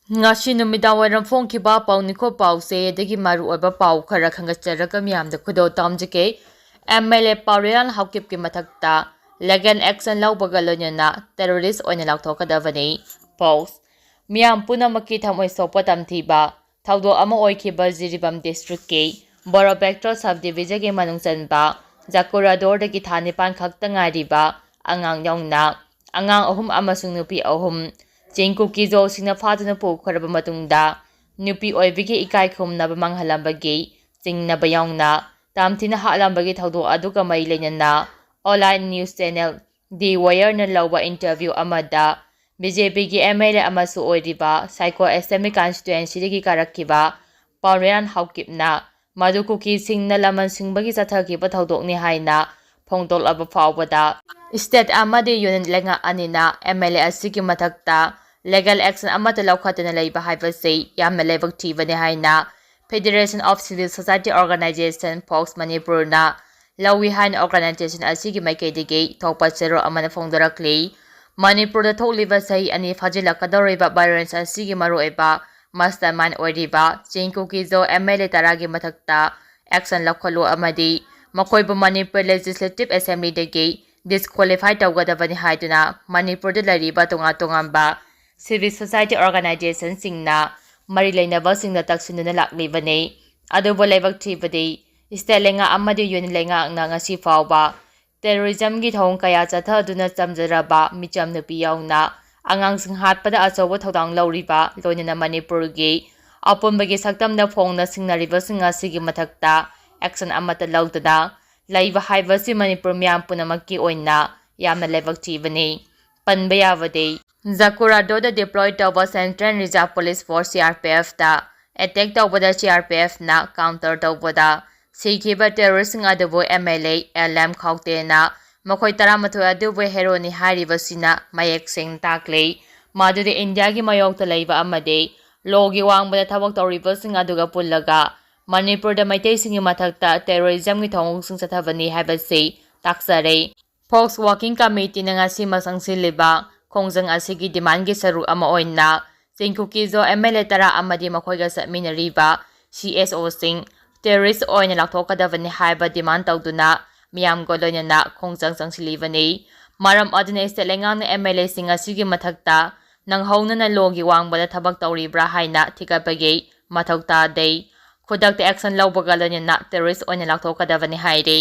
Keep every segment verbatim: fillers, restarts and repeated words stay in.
ꯉꯁꯤ ꯅꯨꯃꯤꯗꯥꯡ ꯋꯥꯏꯔꯝ ꯐꯣꯡꯈꯤꯕ ꯄꯥꯎ ꯅꯤꯈꯣ ꯄꯥꯎꯁꯦ ꯑꯗꯒꯤ ꯃꯔꯨꯑꯣꯏꯕ ꯄꯥꯎ ꯈꯔ ꯈꯪꯒꯠꯆꯔꯒ ꯃꯤꯌꯥꯝꯗ ꯈꯨꯗꯣꯜ ꯇꯝꯖꯒꯦ꯫ ꯑꯦꯝ ꯑꯦꯜ ꯑꯦ ꯄꯥꯎꯔꯦꯟ ꯍꯥꯎꯀꯤꯞꯀꯤ ꯃꯊꯛꯇ ꯂꯤꯒꯦꯜ ꯑꯦꯛꯁꯟ ꯂꯧꯕꯒ ꯂꯣꯏꯅꯅ ꯇꯦꯔꯣꯔꯤꯁ ꯑꯣꯏꯅ ꯂꯥꯎꯊꯣꯛꯀꯗꯕꯅꯤ꯫ ꯄꯣꯁ, ꯃꯤꯌꯥꯝ ꯄꯨꯝꯅꯃꯛꯀꯤ ꯊꯃꯣꯏ ꯁꯣꯛꯄ ꯇꯝꯊꯤꯕ ꯊꯧꯗꯣꯛ ꯑꯃ ꯑꯣꯏꯈꯤꯕ ꯖꯤꯔꯤꯕꯥꯝ ꯗꯤꯁꯇ꯭ꯔꯤꯛꯀꯤ ꯕꯣꯔꯣꯕꯦꯛꯇꯣ ꯁꯕ ꯗꯤꯕꯤꯖꯟꯒꯤ ꯃꯅꯨꯡ ꯆꯟꯕ ꯖꯀꯨꯔꯥꯗꯣꯔꯗꯒꯤ ꯊꯥ ꯅꯤꯄꯥꯟ ꯈꯛꯇ ꯉꯥꯏꯔꯤꯕ ꯑꯉꯥꯡ ꯌꯥꯎꯅ ꯑꯉꯥꯡ ꯑꯍꯨꯝ ꯑꯃꯁꯨꯡ ꯅꯨꯄꯤ ꯑꯍꯨꯝ ꯆꯤꯡ ꯀꯨꯀꯤꯖꯣꯁꯤꯡꯅ ꯐꯥꯗꯨꯅ ꯄꯨꯈ꯭ꯔꯕ ꯃꯇꯨꯡꯗ ꯅꯨꯄꯤ ꯑꯣꯏꯕꯤꯒꯤ ꯏꯀꯥꯏ ꯈꯨꯝꯅꯕ ꯃꯥꯡꯍꯜꯂꯝꯕꯒꯤ ꯆꯤꯡꯅꯕ ꯌꯥꯎꯅ ꯇꯝꯊꯤꯅ ꯍꯥꯠꯂꯝꯕꯒꯤ ꯊꯧꯗꯣꯛ ꯑꯗꯨꯒ ꯃꯔꯤ ꯂꯩꯅꯅ ꯑꯣꯟꯂꯥꯏꯟ ꯅ꯭ꯌꯨꯁ ꯆꯦꯅꯦꯜ ꯗꯤ ꯋꯥꯌꯔꯅ ꯂꯧꯕ ꯏꯟꯇꯔꯚ꯭ꯌꯨ ꯑꯃꯗ ꯕꯤ ꯖꯦ ꯄꯤꯒꯤ ꯑꯦꯝ ꯑꯦꯜ ꯑꯦ ꯑꯃꯁꯨ ꯑꯣꯏꯔꯤꯕ ꯁꯥꯏꯀꯣ ꯑꯦꯁꯦꯝꯕ꯭ꯂꯤ ꯀꯟꯁꯇꯤꯇ꯭ꯋꯦꯟꯁꯤꯗꯒꯤ ꯀꯥꯔꯛꯈꯤꯕ ꯄꯥꯎꯔꯦꯟ ꯍꯥꯎꯀꯤꯞꯅ ꯃꯗꯨ ꯀꯨꯀꯤꯁꯤꯡꯅ ꯂꯃꯟ ꯁꯤꯡꯕꯒꯤ ꯆꯠꯊꯈꯤꯕ ꯊꯧꯗꯣꯛꯅꯤ ꯍꯥꯏꯅ ꯐꯣꯡꯗꯣꯛꯂꯕ ꯐꯥꯎꯕꯗ ꯁ꯭ꯇꯦꯠ ꯑꯃꯗꯤ ꯌꯨꯅꯤꯌꯟ ꯂꯩꯉꯥꯛ ꯑꯅꯤꯅ ꯑꯦꯝ ꯑꯦꯜ ꯑꯦ ꯑꯁꯤꯒꯤ ꯃꯊꯛꯇ ꯂꯤꯒꯦꯜ ꯑꯦꯛꯁꯟ ꯑꯃꯠꯇ ꯂꯧꯈꯠꯇꯅ ꯂꯩꯕ ꯍꯥꯏꯕꯁꯤ ꯌꯥꯝꯅ ꯂꯥꯏꯕꯛ ꯊꯤꯕꯅꯤ ꯍꯥꯏꯅ Federation of Civil Society Organization, fox ꯃꯅꯤꯄꯨꯔꯅ ꯂꯧꯏ ꯍꯥꯏꯅ ꯑꯣꯔꯒꯅꯥꯏꯖꯦꯁꯟ ꯑꯁꯤꯒꯤ ꯃꯥꯏꯀꯩꯗꯒꯤ ꯊꯣꯛꯄ ꯆꯦꯔꯣꯜ ꯑꯃꯅ ꯐꯣꯡꯗꯣꯔꯛꯂꯤ꯫ ꯃꯅꯤꯄꯨꯔꯗ ꯊꯣꯛꯂꯤꯕ ꯆꯍꯤ ꯑꯅꯤ ꯐꯥꯖꯤꯜꯂꯛꯀꯗꯧꯔꯤꯕ ꯚꯥꯏꯑꯣꯂꯦꯟꯁ ꯑꯁꯤꯒꯤ ꯃꯔꯨꯑꯣꯏꯕ ꯃꯥꯁꯇꯔ ꯃꯥꯏꯟ ꯑꯣꯏꯔꯤꯕ ꯆꯤꯡ ꯀꯨꯀꯤꯖꯣ ꯑꯦꯝ ꯑꯦꯜ ꯑꯦ ꯇꯔꯥꯒꯤ ꯃꯊꯛꯇ ꯑꯦꯛꯁꯟ ꯂꯧꯈꯠꯂꯨ ꯑꯃꯗꯤ ꯃꯈꯣꯏꯕꯨ ꯃꯅꯤꯄꯨꯔ ꯂꯦꯖꯤꯁꯂꯦꯇꯤꯚ ꯑꯦꯁꯦꯝꯕ꯭ꯂꯤꯗꯒꯤ ꯗꯤꯁꯀ꯭ꯋꯥꯂꯤꯐꯥꯏ ꯇꯧꯒꯗꯕꯅꯤ ꯍꯥꯏꯗꯨꯅ ꯃꯅꯤꯄꯨꯔꯗ ꯂꯩꯔꯤꯕ ꯇꯣꯉꯥꯟ ꯇꯣꯉꯥꯟꯕ ꯁꯤꯚꯤꯜ ꯁꯣꯁꯥꯏꯇꯤ ꯑꯣꯔꯒꯅꯥꯏꯖꯦꯁꯟꯁꯤꯡꯅ ꯃꯔꯤ ꯂꯩꯅꯕꯁꯤꯡꯗ ꯇꯛꯁꯤꯟꯗꯨꯅ ꯂꯥꯛꯂꯤꯕꯅꯤ꯫ ꯑꯗꯨꯕꯨ ꯂꯥꯏꯕꯛ ꯊꯤꯕꯗꯤ, ꯁ꯭ꯇꯦꯠ ꯂꯩꯉꯥꯛ ꯑꯃꯗꯤ ꯌꯨꯅꯤꯌꯟ ꯂꯩꯉꯥꯛꯅ ꯉꯁꯤ ꯐꯥꯎꯕ ꯇꯦꯔꯣꯔꯤꯖꯝꯒꯤ ꯊꯧꯑꯣꯡ ꯀꯌꯥ ꯆꯠꯊꯗꯨꯅ ꯆꯝꯖꯔꯕ ꯃꯤꯆꯝ ꯅꯨꯄꯤ ꯌꯥꯎꯅ ꯑꯉꯥꯡꯁꯤꯡ ꯍꯥꯠꯄꯗ ꯑꯆꯧꯕ ꯊꯧꯗꯥꯡ ꯂꯧꯔꯤꯕ, ꯂꯣꯏꯅꯅ ꯃꯅꯤꯄꯨꯔꯒꯤ ꯑꯄꯨꯟꯕꯒꯤ ꯁꯛꯇꯝꯗ ꯐꯣꯡꯅ ꯁꯤꯡꯅꯔꯤꯕꯁꯤꯡ ꯑꯁꯤꯒꯤ ꯃꯊꯛꯇ ꯑꯦꯛꯁꯟ ꯑꯃꯠꯇ ꯂꯧꯗꯅ ꯂꯩꯕ ꯍꯥꯏꯕꯁꯤ ꯃꯅꯤꯄꯨꯔ ꯃꯤꯌꯥꯝ ꯄꯨꯝꯅꯃꯛꯀꯤ ꯑꯣꯏꯅ ꯌꯥꯝꯅ ꯂꯥꯏꯕꯛ ꯊꯤꯕꯅꯤ꯫ ꯄꯟꯕ ꯌꯥꯕꯗꯤ, ꯖꯀꯨꯔꯥꯗꯣꯗ ꯗꯤꯄ꯭ꯂꯣꯏ ꯇꯧꯕ central reserve police force, C R P ꯑꯦꯐꯇ ꯑꯦꯇꯦꯛ ꯇꯧꯕꯗ ꯁꯤ ꯑꯥꯔ ꯄꯤ ꯑꯦꯐꯅ ꯀꯥꯎꯟꯇꯔ ꯇꯧꯕꯗ ꯁꯤꯈꯤꯕ ꯇꯦꯔꯣꯔꯤꯁ꯭ꯠꯁꯤꯡ ꯑꯗꯨꯕꯨ M L A L M ꯈꯥꯎꯇꯦꯅ ꯃꯈꯣꯏ ꯇꯔꯥꯃꯥꯊꯣꯏ ꯑꯗꯨꯕꯨ ꯍꯦꯔꯣꯅꯤ ꯍꯥꯏꯔꯤꯕꯁꯤꯅ ꯃꯌꯦꯛ ꯁꯦꯡꯅ ꯇꯥꯛꯂꯤ꯫ ꯃꯗꯨꯗꯤ ꯏꯟꯗꯤꯌꯥꯒꯤ ꯃꯥꯌꯣꯛꯇ ꯂꯩꯕ ꯑꯃꯗꯤ ꯂꯣꯒꯤ ꯋꯥꯡꯃꯗ ꯊꯕꯛ ꯇꯧꯔꯤꯕꯁꯤꯡ ꯑꯗꯨꯒ ꯄꯨꯜꯂꯒ ꯃꯅꯤꯄꯨꯔꯗ ꯃꯩꯇꯩꯁꯤꯡꯒꯤ ꯃꯊꯛꯇ ꯇꯦꯔꯣꯔꯤꯖꯝꯒꯤ ꯊꯧꯑꯣꯡꯁꯤꯡ ꯆꯠꯊꯕꯅꯤ ꯍꯥꯏꯕꯁꯤ ꯇꯥꯛꯆꯔꯦ꯫ ꯐꯣꯛꯁ ꯋꯥꯔꯀꯤꯡ ꯀꯃꯤꯇꯤꯅ ꯉꯁꯤꯃꯛ ꯆꯪꯁꯤꯜꯂꯤꯕ ꯈꯣꯡꯖꯪ ꯑꯁꯤꯒꯤ ꯗꯤꯃꯥꯟꯒꯤ ꯁꯔꯨꯛ ꯑꯃ ꯑꯣꯏꯅ ꯆꯤꯡꯀꯨꯀꯤꯖꯣ ꯑꯦꯝ ꯑꯦꯜ ꯑꯦ ꯇꯔꯥ ꯑꯃꯗꯤ ꯃꯈꯣꯏꯒ ꯆꯠꯃꯤꯟꯅꯔꯤꯕ ꯁꯤ ꯑꯦꯁ ꯑꯣꯁꯤꯡ ꯇꯦꯔꯣꯔꯤꯁ ꯑꯣꯏꯅ ꯂꯥꯎꯊꯣꯛꯀꯗꯕꯅꯤ ꯍꯥꯏꯕ ꯗꯤꯃꯥꯟ ꯇꯧꯗꯨꯅ ꯃꯤꯌꯥꯝꯒ ꯂꯣꯏꯅꯅ ꯈꯣꯡꯖꯪ ꯆꯪꯁꯤꯜꯂꯤꯕꯅꯤ꯫ ꯃꯔꯝ ꯑꯗꯨꯅ ꯏꯁꯇꯦꯠ ꯂꯩꯉꯥꯛꯅ ꯑꯦꯝ ꯑꯦꯜ ꯑꯦꯁꯤꯡ ꯑꯁꯤꯒꯤ ꯃꯊꯛꯇ ꯅꯪꯍꯧꯅꯅ ꯂꯣꯒꯤ ꯋꯥꯡꯃꯗ ꯊꯕꯛ ꯇꯧꯔꯤꯕ꯭ꯔꯥ ꯍꯥꯏꯅ ꯊꯤꯒꯠꯄꯒꯤ ꯃꯊꯧ ꯇꯥꯗꯦ꯫ ꯈꯨꯗꯛꯇ ꯑꯦꯛꯁꯟ ꯂꯧꯕꯒ ꯂꯣꯏꯅꯅ ꯇꯦꯔꯣꯔꯤꯁ ꯑꯣꯏꯅ ꯂꯥꯎꯊꯣꯛꯀꯗꯕꯅꯤ ꯍꯥꯏꯔꯤ꯫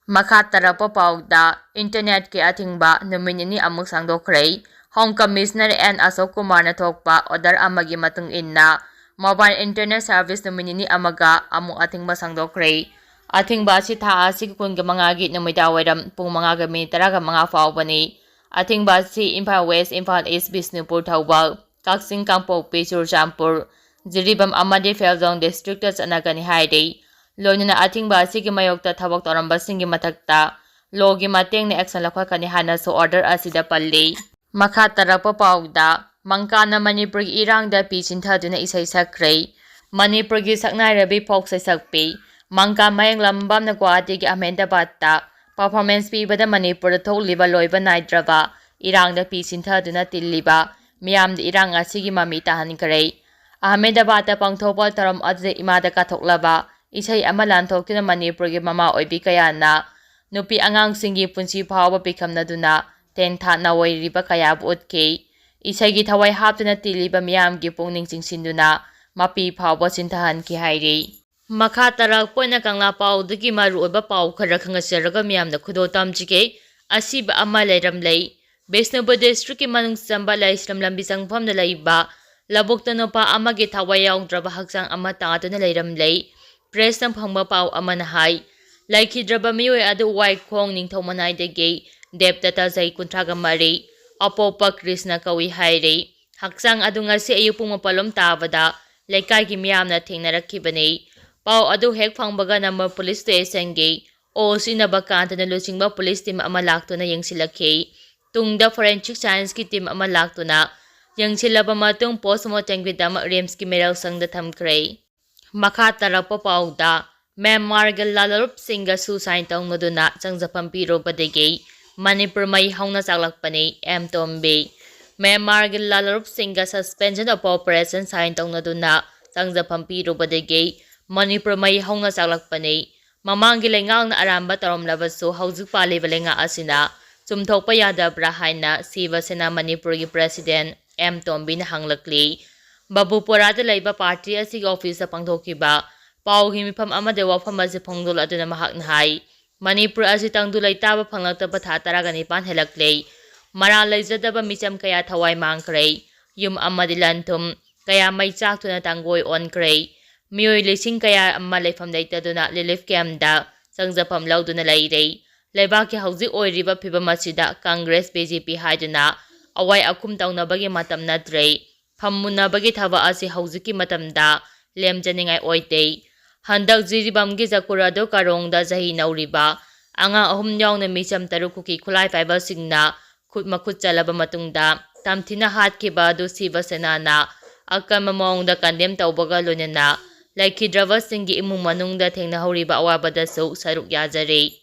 ꯃꯈꯥ ꯇꯥꯔꯛꯄ ꯄꯥꯎꯗ, ꯏꯟꯇꯔꯅꯦꯠꯀꯤ ꯑꯊꯤꯡꯕ ꯅꯨꯃꯤꯠ ꯅꯤꯅꯤ ꯑꯃꯨꯛ ꯁꯥꯡꯗꯣꯛꯈ꯭ꯔꯦ꯫ ꯍꯣꯝ ꯀꯃꯤꯁꯅꯔ ꯑꯦꯟ ꯑꯁꯣꯛ ꯀꯨꯃꯥꯔꯅ ꯊꯣꯛꯄ ꯑꯣꯔꯗꯔ ꯑꯃꯒꯤ ꯃꯇꯨꯡ ꯏꯟꯅ ꯃꯣꯕꯥꯏꯜ ꯏꯟꯇꯔꯅꯦꯠ ꯁꯥꯔꯚꯤꯁ ꯅꯨꯃꯤꯠ ꯅꯤꯅꯤ ꯑꯃꯒ ꯑꯃꯨꯛ ꯑꯊꯤꯡꯕ ꯁꯥꯡꯗꯣꯛꯈ꯭ꯔꯦ꯫ ꯑꯊꯤꯡꯕ ꯑꯁꯤ ꯊꯥ ꯑꯁꯤꯒꯤ ꯀꯨꯟꯒ ꯃꯉꯥꯒꯤ ꯅꯨꯃꯤꯗꯥꯡꯋꯥꯏꯔꯝ ꯄꯨꯡ ꯃꯉꯥꯒ ꯃꯤꯅꯤꯠ ꯇꯔꯥꯒ ꯃꯉꯥ ꯐꯥꯎꯕꯅꯤ꯫ ꯑꯊꯤꯡꯕ ꯑꯁꯤ ꯏꯝꯐꯥꯜ ꯋꯦꯁ, ꯏꯝꯐꯥꯜ ꯏꯁ, ꯕꯤꯁꯅꯨꯄꯨꯔ, ꯊꯧꯕꯥꯜ, ꯀꯛꯆꯤꯡ, ꯀꯥꯡꯄꯣꯛꯄꯤ, ꯆꯨꯔꯆꯥꯟꯄꯨꯔ, ꯖꯤꯔꯤꯕꯥꯝ ꯑꯃꯗꯤ ꯐꯦꯜꯖꯣꯡ ꯗꯤꯁꯇ꯭ꯔꯤꯛꯇ ꯆꯠꯅꯒꯅꯤ ꯍꯥꯏꯔꯤ꯫ ꯂꯣꯏꯅꯅ ꯑꯊꯤꯡꯕ ꯑꯁꯤꯒꯤ ꯃꯥꯌꯣꯛꯇ ꯊꯕꯛ ꯇꯧꯔꯝꯕꯁꯤꯡꯒꯤ ꯃꯊꯛꯇ ꯂꯣꯒꯤ ꯃꯇꯦꯡꯅ ꯑꯦꯛꯁꯟ ꯂꯧꯈꯠꯀꯅꯤ ꯍꯥꯏꯅꯁꯨ ꯑꯣꯔꯗꯔ ꯑꯁꯤꯗ ꯄꯜꯂꯤ꯫ ꯃꯈꯥ ꯇꯥꯔꯛꯄ ꯄꯥꯎꯗ, ꯃꯪꯀꯥꯅ ꯃꯅꯤꯄꯨꯔꯒꯤ ꯏꯔꯥꯡꯗ ꯄꯤ ꯁꯤꯟꯊꯗꯨꯅ ꯏꯁꯩ ꯁꯛꯈ꯭ꯔꯦ꯫ ꯃꯅꯤꯄꯨꯔꯒꯤ ꯁꯛꯅꯥꯏꯔꯕꯤ ꯐꯣꯛ ꯁꯩꯁꯛꯄꯤ ꯃꯪꯀꯥ ꯃꯌꯦꯡꯂꯝꯕꯝꯅ ꯒꯨꯋꯥꯍꯥꯇꯤꯒꯤ ꯑꯍꯃꯦꯗꯕꯥꯗꯇ ꯄꯔꯐꯣꯔꯃꯦꯟꯁ ꯄꯤꯕꯗ ꯃꯅꯤꯄꯨꯔꯗ ꯊꯣꯛꯂꯤꯕ ꯂꯣꯏꯕ ꯅꯥꯏꯗ꯭ꯔꯕ ꯏꯔꯥꯡꯗ ꯄꯤ ꯁꯤꯟꯊꯗꯨꯅ ꯇꯤꯜꯂꯤꯕ ꯃꯤꯌꯥꯝꯗ ꯏꯔꯥꯡ ꯑꯁꯤꯒꯤ ꯃꯃꯤ ꯇꯥꯍꯟꯈ꯭ꯔꯦ꯫ ꯑꯍꯃꯦꯗꯕꯥꯗꯇ ꯄꯥꯡꯊꯣꯛꯄ ꯊꯧꯔꯝ ꯑꯗꯨꯗ ꯏꯃꯥꯗ ꯀꯠꯊꯣꯛꯂꯕ ꯏꯁꯩ ꯑꯃ ꯂꯥꯟꯊꯣꯛꯇꯨꯅ ꯃꯅꯤꯄꯨꯔꯒꯤ ꯃꯃꯥ ꯑꯣꯏꯕꯤ ꯀꯌꯥꯅ ꯅꯨꯄꯤ ꯑꯉꯥꯡꯁꯤꯡꯒꯤ ꯄꯨꯟꯁꯤ ꯐꯥꯎꯕ ꯄꯤꯈꯝꯅꯗꯨꯅ ꯇꯦꯟꯊꯥ ꯅꯥꯋꯩꯔꯤꯕ ꯀꯌꯥꯕꯨ ꯎꯠꯈꯤ꯫ ꯏꯁꯩꯒꯤ ꯊꯋꯥꯏ ꯍꯥꯞꯇꯨꯅ ꯇꯤꯜꯂꯤꯕ ꯃꯤꯌꯥꯝꯒꯤ ꯄꯨꯛꯅꯤꯡ ꯆꯤꯡꯁꯤꯟꯗꯨꯅ ꯃꯄꯤ ꯐꯥꯎꯕ ꯆꯤꯟꯊꯍꯟꯈꯤ ꯍꯥꯏꯔꯤ꯫ ꯃꯈꯥ ꯇꯥꯔꯛꯄ ꯑꯣꯏꯅ ꯀꯪꯂꯥ ꯄꯥꯎꯗꯒꯤ ꯃꯔꯨꯑꯣꯏꯕ ꯄꯥꯎ ꯈꯔ ꯈꯪꯍꯟꯖꯔꯒ ꯃꯤꯌꯥꯝꯗ ꯈꯨꯗꯣꯜ ꯇꯝꯖꯒꯦ꯫ ꯑꯁꯤꯕ ꯑꯃ ꯂꯩꯔꯝꯂꯦ꯫ ꯕꯤꯁꯅꯨꯄꯨꯔ ꯗꯤꯁꯇ꯭ꯔꯤꯛꯀꯤ ꯃꯅꯨꯡ ꯆꯟꯕ ꯂꯩꯁ꯭ꯔꯝ ꯂꯝꯕꯤ ꯆꯪꯐꯝꯗ ꯂꯩꯕ ꯂꯧꯕꯨꯛꯇ ꯅꯨꯄꯥ ꯑꯃꯒꯤ ꯊꯋꯥꯏ ꯌꯥꯎꯗ꯭ꯔꯕ ꯍꯛꯆꯥꯡ ꯑꯃ ꯇꯥꯗꯨꯅ ꯂꯩꯔꯝꯂꯦ꯫ ꯄ꯭ꯔꯦꯁꯅ ꯐꯪꯕ ꯄꯥꯎ ꯑꯃꯅ ꯍꯥꯏ, ꯂꯩꯈꯤꯗ꯭ꯔꯕ ꯃꯤꯑꯣꯏ ꯑꯗꯨ ꯋꯥꯏꯈꯣꯡ ꯅꯤꯡꯊꯧ ꯃꯅꯥꯏꯗꯒꯤ ꯗꯦꯕꯗꯠꯇ ꯆꯍꯤ ꯀꯨꯟꯊ꯭ꯔꯥꯒ ꯃꯔꯤ, ꯑꯄꯣꯛꯄ ꯀ꯭ꯔꯤꯁꯅ ꯀꯧꯏ ꯍꯥꯏꯔꯤ꯫ ꯍꯛꯆꯥꯡ ꯑꯗꯨ ꯉꯁꯤ ꯑꯌꯨꯛ ꯄꯨꯡ ꯃꯥꯄꯜ ꯂꯣꯝ ꯇꯥꯕꯗ ꯂꯩꯀꯥꯏꯒꯤ ꯃꯤꯌꯥꯝꯅ ꯊꯦꯡꯅꯔꯛꯈꯤꯕꯅꯤ꯫ ꯄꯥꯎ ꯑꯗꯨ ꯍꯦꯛ ꯐꯪꯕꯒ ꯅꯝꯕꯣꯜ ꯄꯨꯂꯤꯁ ꯁ꯭ꯇꯦꯁꯟꯒꯤ ꯑꯣ ꯁꯤ ꯅꯕꯀꯥꯟꯇꯅ ꯂꯨꯆꯤꯡꯕ ꯄꯨꯂꯤꯁ ꯇꯤꯝ ꯑꯃ ꯂꯥꯛꯇꯨꯅ ꯌꯦꯡꯁꯤꯜꯂꯛꯈꯤ꯫ ꯇꯨꯡꯗ ꯐꯣꯔꯦꯟꯁꯤꯛ ꯁꯥꯏꯟꯁꯀꯤ ꯇꯤꯝ ꯑꯃ ꯂꯥꯛꯇꯨꯅ ꯌꯦꯡꯁꯤꯜꯂꯕ ꯃꯇꯨꯡ ꯄꯣꯁꯃꯣꯔꯇꯦꯝꯒꯤꯗꯃꯛ ꯔꯤꯝꯁꯀꯤ ꯃꯤꯔꯦꯜ ꯁꯪꯗ ꯊꯝꯈ꯭ꯔꯦ꯫ ꯃꯈꯥ ꯇꯥꯔꯛꯄ ꯄꯥꯎꯗ, ꯃ꯭ꯌꯥꯟꯃꯥꯔꯒꯤ ꯂꯥꯜꯂꯣꯜꯂꯨꯞꯁꯤꯡꯒ ꯁꯨꯁꯥꯏꯟ ꯇꯧꯅꯗꯨꯅ ꯆꯪꯖꯐꯝ ꯄꯤꯔꯨꯕꯗꯒꯤ ꯃꯅꯤꯄꯨꯔ ꯃꯩ ꯍꯧꯅ ꯆꯥꯛꯂꯛꯄꯅꯤ, ꯑꯦꯝ ꯇꯣꯝꯕꯤ꯫ ꯃ꯭ꯌꯥꯟꯃꯥꯔꯒꯤ ꯂꯥꯜꯂꯣꯔꯨꯞꯁꯤꯡꯒ suspension of operation sign ꯇꯧꯅꯗꯨꯅ ꯆꯪꯖꯐꯝ ꯄꯤꯔꯨꯕꯗꯒꯤ ꯃꯅꯤꯄꯨꯔ ꯃꯩ ꯍꯧꯅ ꯆꯥꯛꯂꯛꯄꯅꯤ꯫ ꯃꯃꯥꯡꯒꯤ ꯂꯩꯉꯥꯛꯅ ꯑꯔꯥꯟꯕ ꯇꯧꯔꯝꯂꯕꯁꯨ ꯍꯧꯖꯤꯛ ꯄꯥꯜꯂꯤꯕ ꯂꯩꯉꯥꯛ ꯑꯁꯤꯅ ꯆꯨꯝꯊꯣꯛꯄ ꯌꯥꯗꯕ꯭ꯔꯥ ꯍꯥꯏꯅ ꯁꯤꯕ ꯁꯦꯅꯥ ꯃꯅꯤꯄꯨꯔꯒꯤ president ꯑꯦꯝ ꯇꯣꯝꯕꯤꯅ ꯍꯪꯂꯛꯂꯤ꯫ ꯕꯕꯨꯄꯨꯔꯥꯗ ꯂꯩꯕ party ꯑꯁꯤꯒꯤ officeꯇ ꯄꯥꯡꯊꯣꯛꯈꯤꯕ ꯄꯥꯎꯒꯤ ꯃꯤꯐꯝ ꯑꯃꯗ ꯋꯥꯐꯝ ꯑꯁꯤ ꯐꯣꯡꯗꯣꯛꯂꯗꯨꯅ ꯃꯍꯥꯛꯅ ꯍꯥꯏ, ꯃꯅꯤꯄꯨꯔ ꯑꯁꯤ ꯇꯪꯗꯨ ꯂꯩꯇꯥꯕ ꯐꯪꯂꯛꯇꯕ ꯊꯥ ꯇꯔꯥꯒ ꯅꯤꯄꯥꯟ ꯍꯦꯜꯂꯛꯂꯦ꯫ ꯃꯔꯥꯜ ꯂꯩꯖꯗꯕ ꯃꯤꯆꯝ ꯀꯌꯥ ꯊꯋꯥꯏ ꯃꯥꯡꯈ꯭ꯔꯦ꯫ ꯌꯨꯝ ꯑꯃꯗꯤ ꯂꯟ ꯊꯨꯝ ꯀꯌꯥ ꯃꯩ ꯆꯥꯛꯇꯨꯅ ꯇꯥꯡꯒꯣꯏ ꯑꯣꯟꯈ꯭ꯔꯦ꯫ ꯃꯤꯑꯣꯏ ꯂꯤꯁꯤꯡ ꯀꯌꯥ ꯑꯃ ꯂꯩꯐꯝ ꯂꯩꯇꯗꯨꯅ relief campꯇ ꯆꯪꯖꯐꯝ ꯂꯧꯗꯨꯅ ꯂꯩꯔꯦ꯫ ꯂꯩꯕꯥꯛꯀꯤ ꯍꯧꯖꯤꯛ ꯑꯣꯏꯔꯤꯕ ꯐꯤꯕꯝ ꯑꯁꯤꯗ ꯀꯪꯒ꯭ꯔꯦꯁ, ꯕꯤ ꯖꯦ ꯄꯤ ꯍꯥꯏꯗꯨꯅ ꯑꯋꯥꯏ ꯑꯈꯨꯝ ꯇꯧꯅꯕꯒꯤ ꯃꯇꯝ ꯅꯠꯇ꯭ꯔꯦ꯫ ꯐꯝꯃꯨꯟꯅꯕꯒꯤ ꯊꯕꯛ ꯑꯁꯤ ꯍꯧꯖꯤꯛꯀꯤ ꯃꯇꯝꯗ ꯂꯦꯝꯖꯅꯤꯡꯉꯥꯏ ꯑꯣꯏꯗꯦ꯫ ꯍꯟꯗꯛ ꯖꯤꯔꯤꯕꯥꯝꯒꯤ ꯖꯀꯨꯔꯥꯗꯣ ꯀꯥꯔꯣꯡꯗ ꯆꯍꯤ ꯅꯧꯔꯤꯕ ꯑꯉꯥꯡ ꯑꯍꯨꯝ ꯌꯥꯎꯅ ꯃꯤꯆꯝ ꯇꯔꯨꯛ ꯀꯨꯀꯤ ꯈꯨꯠꯂꯥꯏ ꯄꯥꯏꯕꯁꯤꯡꯅ ꯈꯨꯠ ꯃꯈꯨꯠ ꯆꯜꯂꯕ ꯃꯇꯨꯡꯗ ꯇꯝꯊꯤꯅ ꯍꯥꯠꯈꯤꯕ ꯑꯗꯨ ꯁꯤꯕ ꯁꯦꯅꯥꯅ ꯑꯀꯟꯕ ꯃꯑꯣꯡꯗ condemn ꯇꯧꯕꯒ ꯂꯣꯏꯅꯅ ꯂꯩꯈꯤꯗ꯭ꯔꯕꯁꯤꯡꯒꯤ ꯏꯃꯨꯡ ꯃꯅꯨꯡꯗ ꯊꯦꯡꯅꯍꯧꯔꯤꯕ ꯑꯋꯥꯕꯗꯁꯨ ꯁꯔꯨꯛ ꯌꯥꯖꯔꯤ꯫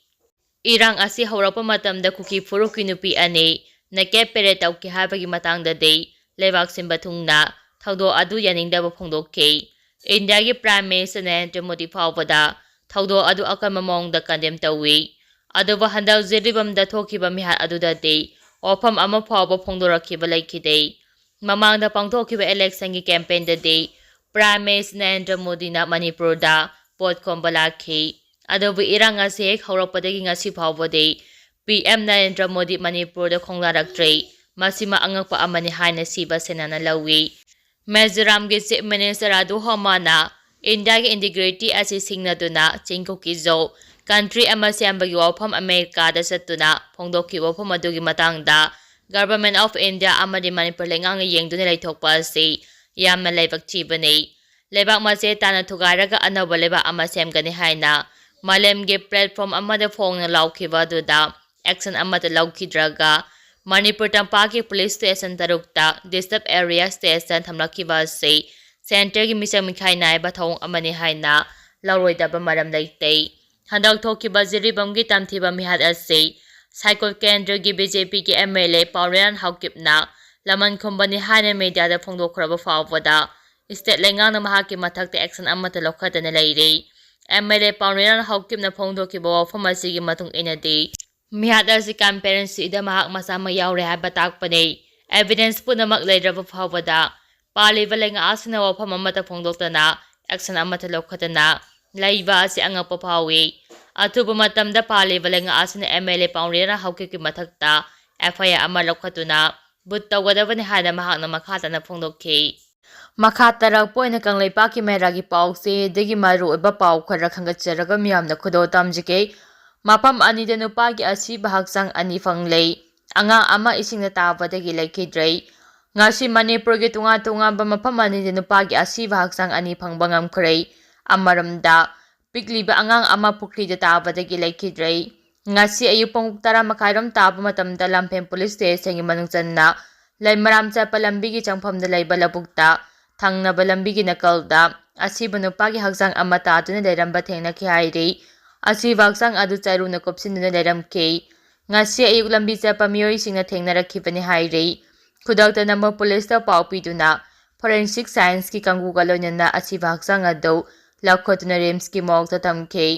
ꯏꯔꯥꯡ ꯑꯁꯤ ꯍꯧꯔꯛꯄ ꯃꯇꯝꯗ ꯀꯨꯀꯤ ꯐꯨꯔꯨꯞꯀꯤ ꯅꯨꯄꯤ ꯑꯅꯤ naked parade ꯇꯧꯈꯤ ꯍꯥꯏꯕꯒꯤ ꯃꯇꯥꯡꯗꯗꯤ ꯂꯩꯕꯥꯛ ꯁꯤꯟꯕ ꯊꯨꯡꯅ ꯊꯧꯗꯣꯛ ꯑꯗꯨ ꯌꯥꯅꯤꯡꯗꯕ ꯐꯣꯡꯗꯣꯛꯈꯤ꯫ ꯏꯟꯗꯤꯌꯥꯒꯤ Prime Minister ꯅꯔꯦꯟꯗ꯭ꯔ ꯃꯣꯗꯤ ꯐꯥꯎꯕꯗ ꯊꯧꯗꯣꯛ ꯑꯗꯨ ꯑꯀꯟꯕ ꯃꯑꯣꯡꯗ condemn ꯇꯧꯏ꯫ ꯑꯗꯨꯕꯨ ꯍꯟꯗꯛ ꯖꯤꯔꯤꯕꯥꯝꯗ ꯊꯣꯛꯈꯤꯕ ꯃꯤꯍꯥꯠ ꯑꯗꯨꯗꯗꯤ ꯋꯥꯐꯝ ꯑꯃ ꯐꯥꯎꯕ ꯐꯣꯡꯗꯣꯔꯛꯈꯤꯕ ꯂꯩꯈꯤꯗꯦ꯫ ꯃꯃꯥꯡꯗ ꯄꯥꯡꯊꯣꯛꯈꯤꯕ electionꯒꯤ campaignꯗꯗꯤ Prime Minister ꯅꯔꯦꯟꯗ꯭ꯔ ꯃꯣꯗꯤꯅ ꯃꯅꯤꯄꯨꯔꯗ vote ꯈꯣꯝꯕ ꯂꯥꯛꯈꯤ꯫ ꯑꯗꯨꯕꯨ ꯏꯔꯥꯡ ꯑꯁꯤ ꯍꯦꯛ ꯍꯧꯔꯛꯄꯗꯒꯤ ꯉꯁꯤ ꯐꯥꯎꯕꯗꯤ ꯄꯤ ꯑꯦꯝ ꯅꯔꯦꯟꯗ꯭ꯔ ꯃꯣꯗꯤ ꯃꯅꯤꯄꯨꯔꯗ ꯈꯣꯡꯗꯥꯔꯛꯇ꯭ꯔꯤ꯫ ꯃꯁꯤꯃ ꯑꯉꯛꯄ ꯑꯃꯅꯤ ꯍꯥꯏꯅ ꯁꯤꯕ ꯁꯦꯅꯥꯅ ꯂꯧꯏ꯫ ꯃꯤꯖꯣꯔꯥꯝꯒꯤ Chief Minister ꯑꯗꯨ ꯍꯣꯃꯥꯅ ꯏꯟꯗꯤꯌꯥꯒꯤ integrity ꯑꯁꯤ ꯁꯤꯡꯅꯗꯨꯅ ꯆꯤꯡ ꯀꯨꯀꯤꯖꯧ country ꯑꯃ ꯁꯦꯝꯕꯒꯤ ꯋꯥꯐꯝ ꯑꯃꯦꯔꯤꯀꯥꯗ ꯆꯠꯇꯨꯅ ꯐꯣꯡꯗꯣꯛꯈꯤꯕ ꯋꯥꯐꯝ ꯑꯗꯨꯒꯤ ꯃꯇꯥꯡꯗ Government of India ꯑꯃꯗꯤ ꯃꯅꯤꯄꯨꯔ ꯂꯩꯉꯥꯛꯅ ꯌꯦꯡꯗꯨꯅ ꯂꯩꯊꯣꯛꯄ ꯑꯁꯤ ꯌꯥꯝꯅ ꯂꯥꯏꯕꯛ ꯊꯤꯕꯅꯤ꯫ ꯂꯩꯕꯥꯛ ꯃꯆꯦꯠ ꯇꯥꯅ ꯊꯨꯒꯥꯏꯔꯒ ꯑꯅꯧꯕ ꯂꯩꯕꯥꯛ ꯑꯃ ꯁꯦꯝꯒꯅꯤ ꯍꯥꯏꯅ ꯃꯥꯂꯦꯝꯒꯤ platform ꯑꯃꯗ ꯐꯣꯡꯅ ꯂꯥꯎꯈꯤꯕ ꯑꯗꯨꯗ action ꯑꯃꯠꯇ ꯂꯧꯈꯤꯗ꯭ꯔꯒ ꯃꯅꯤꯄꯨꯔ ꯇꯝꯄꯥꯛꯀꯤ police station ꯇꯔꯨꯛꯇ disturb area station ꯊꯝꯂꯛꯈꯤꯕ ꯑꯁꯤ centreꯒꯤ ꯃꯤꯆꯪ ꯃꯤꯈꯥꯏ ꯅꯥꯏꯕ ꯊꯧꯑꯣꯡ ꯑꯃꯅꯤ ꯍꯥꯏꯅ ꯂꯧꯔꯣꯏꯗꯕ ꯃꯔꯝ ꯂꯩꯇꯦ꯫ ꯍꯟꯗꯛ ꯊꯣꯛꯈꯤꯕ ꯖꯤꯔꯤꯕꯥꯝꯒꯤ ꯇꯝꯊꯤꯕ ꯃꯤꯍꯥꯠ ꯑꯁꯤ ꯁꯥꯏꯀꯣꯠ ꯀꯦꯟꯗ꯭ꯔꯒꯤ ꯕꯤ ꯖꯦ ꯄꯤꯒꯤ ꯑꯦꯝ ꯑꯦꯜ ꯑꯦ ꯄꯥꯎꯔꯦꯟ ꯍꯥꯎꯀꯤꯞꯅ ꯂꯃꯟ ꯈꯨꯝꯕꯅꯤ ꯍꯥꯏꯅ ꯃꯦꯗꯤꯌꯥꯗ ꯐꯣꯡꯗꯣꯛꯈ꯭ꯔꯕ ꯐꯥꯎꯕꯗ ꯁ꯭ꯇꯦꯠ ꯂꯩꯉꯥꯛꯅ ꯃꯍꯥꯛꯀꯤ ꯃꯊꯛꯇ ꯑꯦꯛꯁꯟ ꯑꯃꯠꯇ ꯂꯧꯈꯠꯇꯅ ꯂꯩꯔꯤ꯫ ꯑꯦꯝ ꯑꯦꯜ ꯑꯦ ꯄꯥꯎꯅꯤꯔꯥꯟ ꯍꯥꯎꯀꯤꯞꯅ ꯐꯣꯡꯗꯣꯛꯈꯤꯕ ꯋꯥꯐꯝ ꯑꯁꯤꯒꯤ ꯃꯇꯨꯡ ꯏꯟꯅꯗꯤ, ꯃꯤꯍꯥꯠ ꯑꯁꯤ ꯀꯟꯁꯄꯤꯔꯦꯁꯤꯗ ꯃꯍꯥꯛ ꯃꯁꯥꯃꯛ ꯌꯥꯎꯔꯦ ꯍꯥꯏꯕ ꯇꯥꯛꯄꯅꯤ꯫ ꯑꯦꯚꯤꯗꯦꯟꯁ ꯄꯨꯝꯅꯃꯛ ꯂꯩꯔꯕ ꯐꯥꯎꯕꯗ ꯄꯥꯜꯂꯤꯕ ꯂꯩꯉꯥꯛ ꯑꯁꯤꯅ ꯋꯥꯐꯝ ꯑꯃꯠꯇ ꯐꯣꯡꯗꯣꯛꯇꯅ ꯑꯦꯛꯁꯟ ꯑꯃꯠꯇ ꯂꯧꯈꯠꯇꯅ ꯂꯩꯕ ꯑꯁꯤ ꯑꯉꯛꯄ ꯐꯥꯎꯏ꯫ ꯑꯊꯨꯕ ꯃꯇꯝꯗ ꯄꯥꯜꯂꯤꯕ ꯂꯩꯉꯥꯛ ꯑꯁꯤꯅ ꯑꯦꯝ ꯑꯦꯜ ꯑꯦ ꯄꯥꯎꯅꯤꯔꯥꯟ ꯍꯥꯎꯀꯤꯞꯀꯤ ꯃꯊꯛꯇ ꯑꯦꯐ ꯑꯥꯏ ꯑꯥꯔ ꯑꯃ ꯂꯧꯈꯠꯇꯨꯅ ꯕꯨꯠ ꯇꯧꯒꯗꯕꯅꯤ ꯍꯥꯏꯅ ꯃꯍꯥꯛꯅ ꯃꯈꯥ ꯇꯥꯅ ꯐꯣꯡꯗꯣꯛꯈꯤ꯫ ꯃꯈꯥ ꯇꯥꯔꯛꯄ ꯑꯣꯏꯅ ꯀꯪꯂꯩꯄꯥꯛꯀꯤ ꯃꯦꯔꯥꯒꯤ ꯄꯥꯎꯁꯦ ꯑꯗꯒꯤ ꯃꯔꯨꯑꯣꯏꯕ ꯄꯥꯎ ꯈꯔ ꯈꯟꯒꯠꯆꯔꯒ ꯃꯤꯌꯥꯝꯅ ꯈꯨꯗꯣꯜ ꯇꯝꯖꯒꯦ꯫ ꯃꯐꯝ ꯑꯅꯤꯗ ꯅꯨꯄꯥꯒꯤ ꯑꯁꯤꯕ ꯍꯛꯆꯥꯡ ꯑꯅꯤ ꯐꯪꯂꯦ꯫ ꯑꯉꯥꯡ ꯑꯃ ꯏꯁꯤꯡꯗ ꯇꯥꯕꯗꯒꯤ ꯂꯩꯈꯤꯗ꯭ꯔꯦ꯫ ꯉꯁꯤ ꯃꯅꯤꯄꯨꯔꯒꯤ ꯇꯣꯉꯥꯟ ꯇꯣꯉꯥꯟꯕ ꯃꯐꯝ ꯑꯅꯤꯗ ꯅꯨꯄꯥꯒꯤ ꯑꯁꯤꯕ ꯍꯛꯆꯥꯡ ꯑꯅꯤ ꯐꯪꯕ ꯉꯝꯈ꯭ꯔꯦ꯫ ꯑꯃꯔꯣꯝꯗ, ꯄꯤꯛꯂꯤꯕ ꯑꯉꯥꯡ ꯑꯃ ꯄꯨꯈ꯭ꯔꯤꯗ ꯇꯥꯕꯗꯒꯤ ꯂꯩꯈꯤꯗ꯭ꯔꯦ꯫ ꯉꯁꯤ ꯑꯌꯨꯛ ꯄꯨꯡ ꯇꯔꯥ ꯃꯈꯥꯏꯔꯣꯝ ꯇꯥꯕ ꯃꯇꯝꯗ ꯂꯝꯐꯦꯟ ꯄꯨꯂꯤꯁ ꯁ꯭ꯇꯦꯁꯟꯒꯤ ꯃꯅꯨꯡ ꯆꯟꯅ ꯂꯩꯃꯔꯥꯝ ꯆꯠꯄ ꯂꯝꯕꯤꯒꯤ ꯆꯪꯐꯝꯗ ꯂꯩꯕ ꯂꯧꯕꯨꯛꯇ ꯊꯪꯅꯕ ꯂꯝꯕꯤꯒꯤ ꯅꯥꯀꯜꯗ ꯑꯁꯤꯕ ꯅꯨꯄꯥꯒꯤ ꯍꯛꯆꯥꯡ ꯑꯃ ꯇꯥꯗꯨꯅ ꯂꯩꯔꯝꯕ ꯊꯦꯡꯅꯈꯤ ꯍꯥꯏꯔꯤ꯫ ꯑꯁꯤꯕ ꯍꯛꯆꯥꯡ ꯑꯗꯨ ꯆꯔꯨꯅ ꯀꯨꯞꯁꯤꯟꯗꯨꯅ ꯂꯩꯔꯝꯈꯤ꯫ ꯉꯁꯤ ꯑꯌꯨꯛ ꯂꯝꯕꯤ ꯆꯠꯄ ꯃꯤꯑꯣꯏꯁꯤꯡꯅ ꯊꯦꯡꯅꯔꯛꯈꯤꯕꯅꯤ ꯍꯥꯏꯔꯤ꯫ ꯈꯨꯗꯛꯇ ꯅꯝꯕꯣꯜ ꯄꯨꯂꯤꯁꯇ ꯄꯥꯎ ꯄꯤꯗꯨꯅ ꯐꯣꯔꯦꯟꯁꯤꯛ ꯁꯥꯏꯟꯁꯀꯤ ꯀꯥꯡꯕꯨꯒ ꯂꯣꯏꯅꯅ ꯑꯁꯤꯕ ꯍꯛꯆꯥꯡ ꯑꯗꯨ ꯂꯧꯈꯠꯇꯨꯅ ꯔꯤꯝꯁꯀꯤ ꯃꯣꯔꯒꯇ ꯊꯝꯈꯤ꯫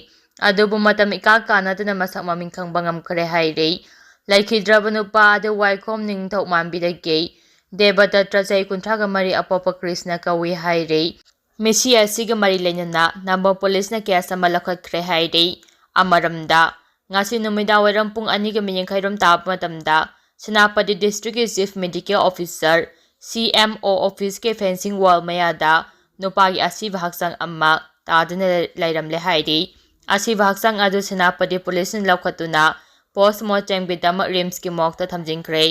ꯑꯗꯨꯕꯨ ꯃꯇꯝ ꯏꯀꯥ ꯀꯥꯅꯗꯅ ꯃꯁꯛ ꯃꯃꯤꯡ ꯈꯪꯕ ꯉꯝꯈ꯭ꯔꯦ ꯍꯥꯏꯔꯤ꯫ ꯂꯩꯈꯤꯗ꯭ꯔꯕ ꯅꯨꯄꯥ ꯑꯗꯨ ꯋꯥꯏꯈꯣꯝ ꯅꯤꯡꯊꯧ ꯃꯥꯟꯕꯤꯗꯒꯤ ꯗꯦꯕꯗꯠꯇ ꯆꯍꯤ ꯀꯨꯟꯊ꯭ꯔꯥꯒ ꯃꯔꯤ ꯑꯄꯣꯛꯄ ꯀ꯭ꯔꯤꯁꯅ ꯀꯧꯏ ꯍꯥꯏꯔꯤ꯫ ꯃꯤꯁꯤ ꯑꯁꯤꯒ ꯃꯔꯤ ꯂꯩꯅꯅ ꯅꯝꯕꯣꯜ ꯄꯨꯂꯤꯁꯅ ꯀꯦꯁ ꯑꯃ ꯂꯧꯈꯠꯈ꯭ꯔꯦ ꯍꯥꯏꯔꯤ꯫ ꯑꯃꯔꯣꯝꯗ, ꯉꯁꯤ ꯅꯨꯃꯤꯗꯥꯡ ꯋꯥꯏꯔꯝ ꯄꯨꯡ ꯑꯅꯤꯒ ꯃꯤꯅꯤꯠ ꯌꯥꯡꯈꯩꯔꯣꯝ ꯇꯥꯕ ꯃꯇꯝꯗ ꯁꯦꯅꯥꯄꯇꯤ ꯗꯤꯁꯇ꯭ꯔꯤꯛꯀꯤ ꯆꯤꯐ ꯃꯦꯗꯤꯀꯦꯜ ꯑꯣꯐꯤꯁꯔ, ꯁꯤ ꯑꯦꯝ ꯑꯣ, ꯑꯣꯐꯤꯁꯀꯤ ꯐꯦꯟꯁꯤꯡ ꯋꯥꯜ ꯃꯌꯥꯗ ꯅꯨꯄꯥꯒꯤ ꯑꯁꯤꯕ ꯍꯛꯆꯥꯡ ꯑꯃ ꯇꯥꯗꯨꯅ ꯂꯩꯔꯝꯂꯦ ꯍꯥꯏꯔꯤ꯫ ꯑꯁꯤꯕ ꯍꯛꯆꯥꯡ ꯑꯗꯨ ꯁꯦꯅꯥꯄꯇꯤ ꯄꯨꯂꯤꯁꯅ ꯂꯧꯈꯠꯇꯨꯅ ꯄꯣꯁꯃꯣꯔꯇꯦꯝꯒꯤꯗꯃꯛ ꯔꯤꯝꯁꯀꯤ ꯃꯣꯔꯒꯇ ꯊꯝꯖꯤꯟꯈ꯭ꯔꯦ꯫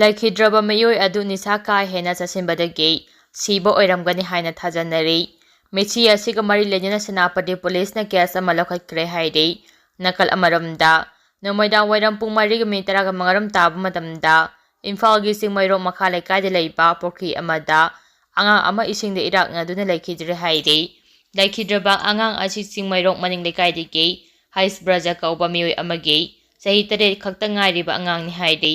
ꯂꯩꯈꯤꯗ꯭ꯔꯕ ꯃꯤꯑꯣꯏ ꯑꯗꯨ ꯅꯤꯁꯥ ꯀꯥ ꯍꯦꯟꯅ ꯆꯥꯁꯤꯟꯕꯗꯒꯤ ꯁꯤꯕ ꯑꯣꯏꯔꯝꯒꯅꯤ ꯍꯥꯏꯅ ꯊꯥꯖꯅꯔꯤ꯫ ꯃꯤꯁꯤ ꯑꯁꯤꯒ ꯃꯔꯤ ꯂꯩꯅꯅ ꯁꯦꯅꯥꯄꯇꯤ ꯄꯨꯂꯤꯁꯅ ꯀꯦꯁ ꯑꯃ ꯂꯧꯈꯠꯈ꯭ꯔꯦ ꯍꯥꯏꯔꯤ꯫ ꯅꯥꯀꯜ ꯑꯃꯔꯣꯝꯗ, ꯅꯨꯃꯤꯗꯥꯡ ꯋꯥꯏꯔꯝ ꯄꯨꯡ ꯃꯔꯤꯒ ꯃꯤꯅꯤꯠ ꯇꯔꯥꯒ ꯃꯉꯥꯔꯣꯝ ꯇꯥꯕ ꯃꯇꯝꯗ ꯏꯝꯐꯥꯜꯒꯤ ꯆꯤꯡꯃꯩꯔꯣꯡ ꯃꯈꯥ ꯂꯩꯀꯥꯏꯗ ꯂꯩꯕ ꯄꯨꯈ꯭ꯔꯤ ꯑꯃꯗ ꯑꯉꯥꯡ ꯑꯃ ꯏꯁꯤꯡꯗ ꯏꯔꯥꯛꯅꯗꯨꯅ ꯂꯩꯈꯤꯗ꯭ꯔꯦ ꯍꯥꯏꯔꯤ꯫ ꯂꯩꯈꯤꯗ꯭ꯔꯕ ꯑꯉꯥꯡ ꯑꯁꯤ ꯆꯤꯡꯃꯩꯔꯣꯡ ꯃꯅꯤꯡ ꯂꯩꯀꯥꯏꯗꯒꯤ ꯍꯩꯁ ꯕ꯭ꯔꯖ ꯀꯧꯕ ꯃꯤꯑꯣꯏ ꯑꯃꯒꯤ ꯆꯍꯤ ꯇꯔꯦꯠ ꯈꯛꯇ ꯉꯥꯏꯔꯤꯕ ꯑꯉꯥꯡꯅꯤ ꯍꯥꯏꯔꯤ꯫